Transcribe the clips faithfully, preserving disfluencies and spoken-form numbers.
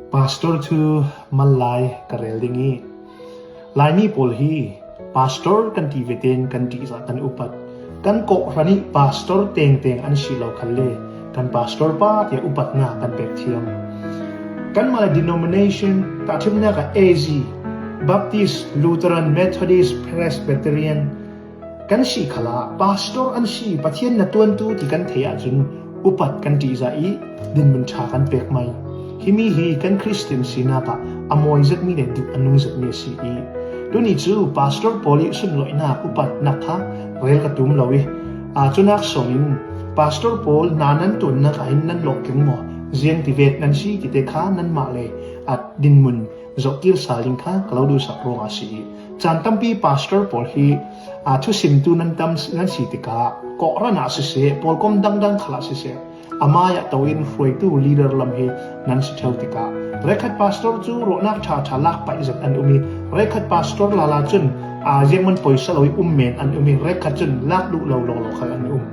Pastor thu mal lai ka rel ding i, Laimi pawl hi pastor kan ti ve tein kan ṭihzah kan upat. Kan kawhhran i pastor tengteng an si lo khalle kan pastor pa tia upatna kan pek thiam. Kanmah le denomination tahṭhimnak ah A Z, Baptist, Lutheran, Methodist, Presbyterian kan si khalah pastor an si, Pathian na tuantu ti kan theih ahcun upat kan ṭihzah i dinhmun ṭha kan pek mai. Himi hi kan Khristian sinak ah a mawi zetmi le duh a nung zetmi a si i, tuni cu pastor pawl i sunlawihnak upatnak kha rel ka tum lo i, aa, cunak sawngin pastor pawl na nan tuannak ah hin nan lawhtling maw, ziang ti vek nan si tite kha nanmah le a dinhmun zohkir sal ding kha ka lo duhsak ruangah a si i, caan tampi pastor pawl hi, aa, thusimtu nan tam nan si tikah, kawhran ah siseh, pawlkom dangdang khal ah siseh, a mai ah to in hruaitu leader lam hi nan si ṭheu tikah, rekkhat pastor cu ruahnak ṭhaṭha lak paih zet an um i, rekkhat pastor lala cun, aa, zianghman poisa lo i um men an um i, rekkhat cun lak duh lo lawlaw khal an um.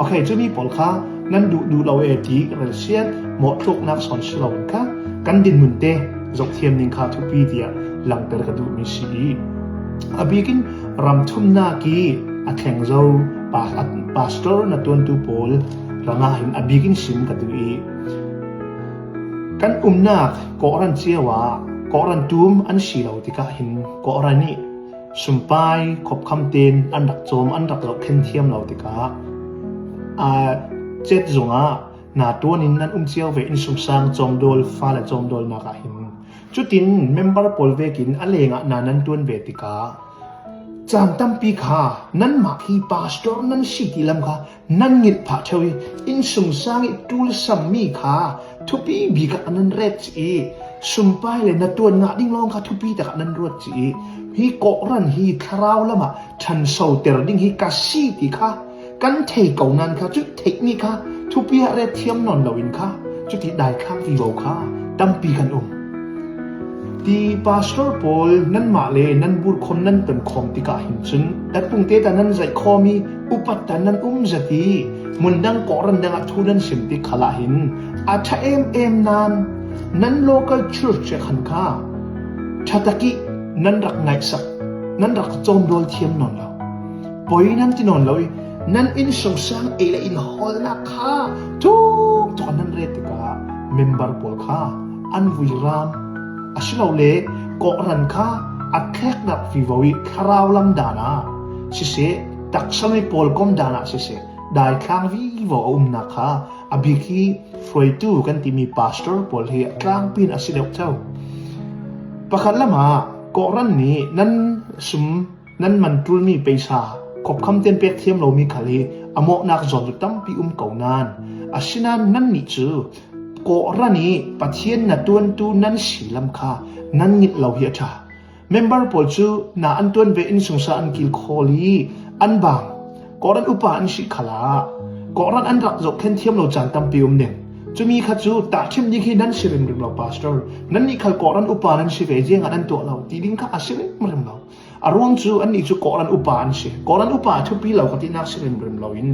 Okay, cumi pawl kha nan duh duh lo e ti relsiat mawhthluknak sawn si loin kha kan dinhmun te zohthiam ning kha thupi tiah langter ka duhmi si i, a bikin ram thumnak i a thleng zo pa-, a, pastor na tuantu pawl hrangah hin a bikin sim ka duh i, kan umnak kawhran cio ah kawhran tum an si lo tikah hin kawhran i sumpai khopkham tein an rak cawm, an rak zohkhen thiam lo tikah, aa, cet zongah na tuan in nan um cio ve, innsungsang cawmdawl, fale cawmdawlnak ah hin. Cutin member pawl vekin a lengah na nan tuan ve tikah, caan tampi kha nanmah hi pastor nan si ti lam kha nan ngilh phah ṭheu i, innsungsang i ṭulsammi kha thupi bik ah nan ret ci i, sumpai le na tuan ngah ding lawng kha thupi tak ah nan ruat ci i, hi kawhran hi thlarau lam ah ṭhansoter ding hi ka si ti kha kan thei ko nan kha, cu theihmi kha thupi ah ret thiam nawn loin kha, cuti daithlang vivo kha tampi kan um. Ti pastor pawl nanmah le nan burkhawm nan tonkhawm tikah hin cun, tatpungte ta nan zaihkhawm i upat ta nan um zat i, hmun dang kawhran dang ah thu nan sim tik khalah hin a ṭha em em nan, nan local church ah khan kha ṭha tak i nan rak ngaihsak, nan rak cawmdawl thiam nawn lo. Poi nan ti nawn lo i, nan innsungsang ei le in hawlnak kha thuk thuk nan ret tikah member pawl kha an vui ram. Asilole kawhran kha a thleknak vivo i thlarau lam dan ah siseh, taksa mi pawlkom dan ah siseh, daithlang vivo a umnak kha a bik hi hruaitu kan timi pastor pawl hi a tlangpi in a si deuh co. Pakhat lamah kawhran nih nan sum nan man ṭulmi peisa khopkham tein pek thiam lomi khal hi a mawhnak zawn cu tampi um ko nan, asinain nannih cu kawhran i Pathian na tuantu nan si lam kha nan ngilh lo hi a ṭha. Member pawl cu na an tuan ve, innsungsang an kilkhawl i an bang. Kawhran upa an si khalah kawhran an rak zohkhen thiam lo caan tampi um ding. Cumi kha cu tahṭhim ding hi nan si rimrim lo, pastor. Nannih khal kawhran upa nan si ve, ziangah nan tuah lo ti ding kha a si rimrim lo. A ruang cu annih cu kawhran upa an si. Kawhran upa a thupi lo ka tinak si rimrim loin,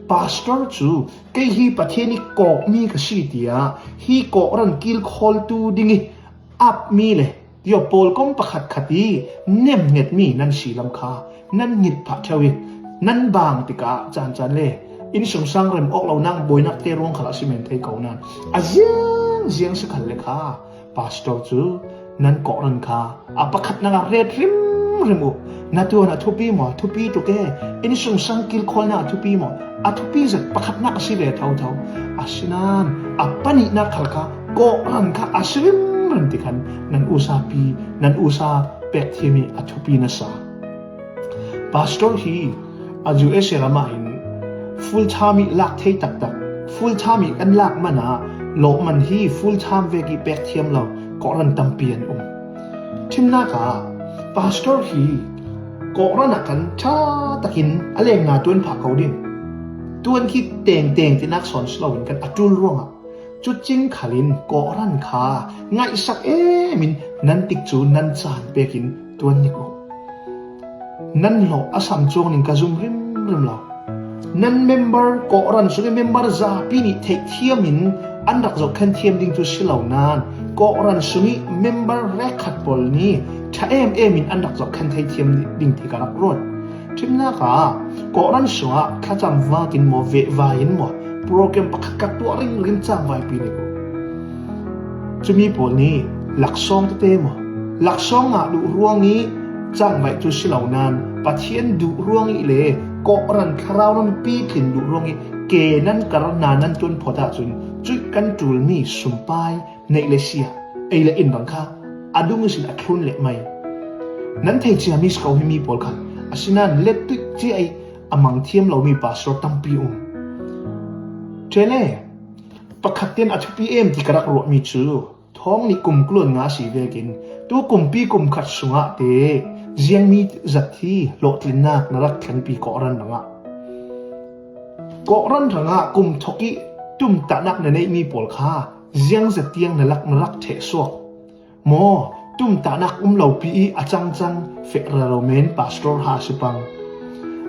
pastor cu kei hi Pathian i kawkmi ka si tiah hi kawhran kilkhawltu ding i apmi le tio pawlkom pakhatkhat i nemngetmi nan si lam kha nan ngilh phah ṭheu i, nan bang tikah caancaan le innsungsang rem awk lonak buainak te ruang khal a si men thei ko nan, a ziangziang si khal le kha pastor cu nan kawhran kha a pakhatnak ah ret hrimhrim uh. Na tuan a thupi maw? A thupi tuk e. Innsungsang kilkhawlnak a thupi maw? A thupi zet, pakhatnak a si ve thotho. Asinain a pahnihnak khal kha kawhran kha a si rimrim ti khan nan usapi, nan usa pek thiam i a thupi nasa. Pastor hi a U S A ram ah hin full time i lak thei taktak, full time i kan lak man ah lawhman hi full time vek i pek thiam lo kawhran tampi an um. Ṭhimnak ah pastor hi kawhran ah kan ṭha takin a lengna tuan phah ko ding. Tuan khi tengteng tinak sawn si loin kan a ṭul ruangah cucing khalin kawhran kha ngaihsak em in nan tikcu nan caan pekin tuan nik uh. Nan hlawh a sam cuang ning ka zum rimrim lo. Nan member, kawhran sungin member zapi nih theihthiam in an rak zohkhen thiam ding cu si lo nan, Kawhran sungih member rek khat pawl nih ṭha em em in an rak zoh khan thei thiam ding ti ka rak ruat. Ṭhimnak ah Kawhran sungah thlacam vakin maw veh vai in maw program pakhat ka tuah ringring cangvaipi nih ko. Cumi pawl nih laksawng tete maw, laksawng ngah duh ruangih cangvaih cu si lo nain Pathian duh ruangih le Kawhran thlarau lam pitlin duh ruangih ke nan kar na nan tuan phawt ahcun cuih kan ṭulmi sumpai neih le sia, ei le in rang kha a dung ihsin a thlun leh mai. Nan thei ciami si ko himi pawl kha, asinain lettuih cia ih a mang thiam lomi pastor tampi um. Ṭhele, pakhat tein a thupi em ti ka rak ruahmi cu thawng nih kum kul le nga si vekin tu kumpi kum khat sungah te ziangmi zat hi hlawhtlinnak na rak thlenpi Kawhran rangah, Kawhran rangah kum thawk ih tumtahnak na neihmi pawl kha ziangzat tiang na lak na rak ṭheh suak? Maw, tumtahnak um lopi ih a cangcang feh rero men pastor ha si pang.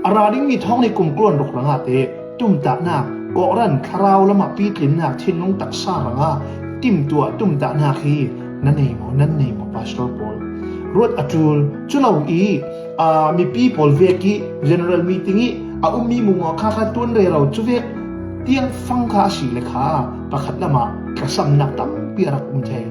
A ra dingmi thawng nih kum kul le ruk rangah te tumtahnak, Kawhran thlarau lamah pitlinnak thinlung taksa rangah timtuah tumtahnak hi na nei maw, nan nei maw, pastor pawl? Ruat a ṭul. Cu lo ih, aa, mipi pawl vek ih general meeting ih a ummi mungah kha kha tuan rero cu vek tiang fang kha a si le kha pakhat lamah tlasamnak tampi a rak um thei.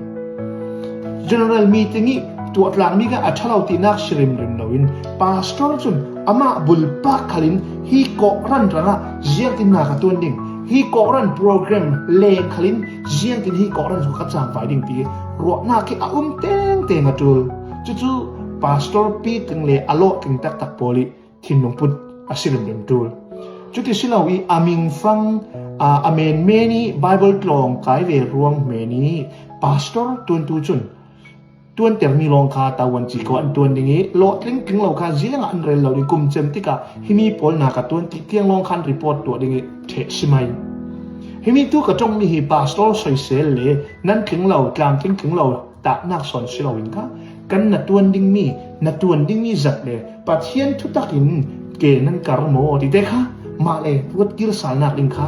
General meeting ih tuah tlangmi kha a ṭha lo tinak si rimrim loin pastor cun amah bulpak khalin hi Kawhran rangah ziangtinnak a tuan ding, hi Kawhran program leng khalin ziangtin hi Kawhran cu ka cangvai ding ti ruahnak khi a um tengteng a ṭul. Cucu pastor pitling le a lawhtling taktak pawl ih thinlung put a si rimrim ṭul. Cuti si lo ih a mingfang, aa, a menmen ih Bible tlawng kai ve ruang men ih pastor tuantu cun tuantermi lawng kha tauan ci ko an tuan ding ih lawhtling tling lo kha ziangah an rel lo ding, kum cem tikah himi pawl na ka tuan ti tiang lawng kha an report tuah ding ih ṭheh si mai. Himi tu ka ṭongmi hi pastor soisel le nan tling lo, tlamtling tling lo tahnak sawn si loin kha kan na tuan dingmi, na tuan dingmi zat le Pathian thutak in ke nan kar maw tite kha mah le ruat kir salnak ding kha,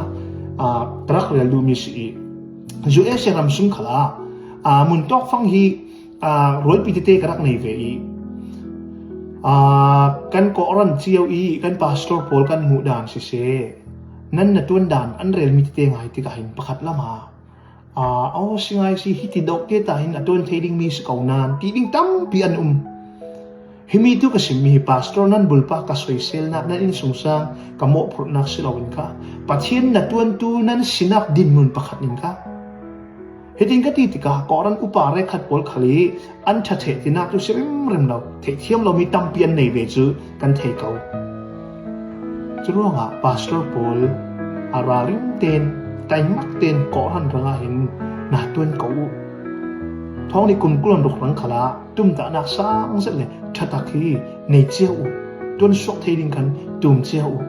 aa, ka rak rel duhmi si ih U S A ram sung khalah, aa, mun tawkfang hi, aa, rualpi tete ka rak nei ve ih, aa, kan Kawhran cio ih kan pastor pawl kan hmuh dan siseh, nan na tuan dan an relmi tete ngai tikah hin pakhat lamah, aa, aw si ngai si, hiti dawh te tah hin a tuan thei dingmi si ko nain ti ding tampi an um. Himi tu ka simmi hi pastor nan bulpak ka soiselnak, nan innsungsang ka mawhphurhnak si loin kha Pathian na tuantu nan sinak dinmun pakhat ning kha. Hitin ka ti tikah Kawhran upa rek khat pawl khal ih an ṭha theh tinak tu si rimrim lo, theihthiam lomi tampi an nei ve cu kan thei ko. Curuangah pastor pawl a ralring ten, taimak ten Kawhran rangah hin na tuan ko uh. Thawng nih kum kul le ruk rang khalah tumtahnak sang zet le ṭhatak hi nei cio uh, tuan suak thei ding khan tum cio uh.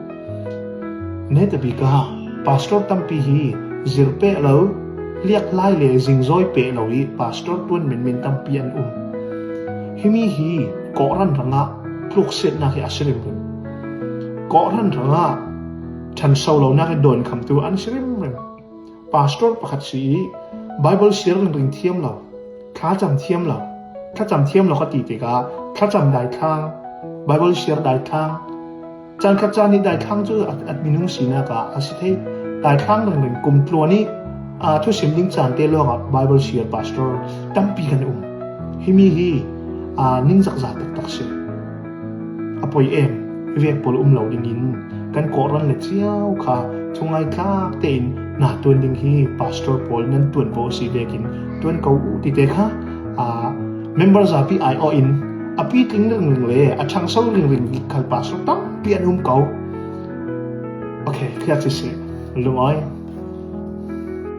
Netabika pastor tampi hi zir peh lo, liak lai le zingzawi peh lo ih pastor tuan menmen tampi an um. Himi hi Kawhran rangah tluksiatnak hi a si rimrim. Kawhran rangah ṭhanso lonak ih dawnkhamtu an si rimrim. Pastor pakhat si ih Bible siar ringring thiam lo, thlacam thiam lo, thlacam thiam lo ka ti tikah thlacam daithlang, Bible siar daithlang, caan khat caan nih daithlang cu a, a minung sinak ah a si thei. Daithlang ringring kum tluan ih, aa, thusim ding caan te lawngah Bible siar pastor tampi kan um. Himi hi, aa, ningzakza taktak si. A poi em, vek pawl um lo dingin kan Kawhran le cio kha thungai tlak tein na tuan ding hi pastor pawl nan tuan baw si vekin tuan ko uh tite kha, aa, member zapi ai aw in a pitling ringring le a ṭhangso ringring khal pastor tampi an um ko. Okay, khriat siseh, lungawi.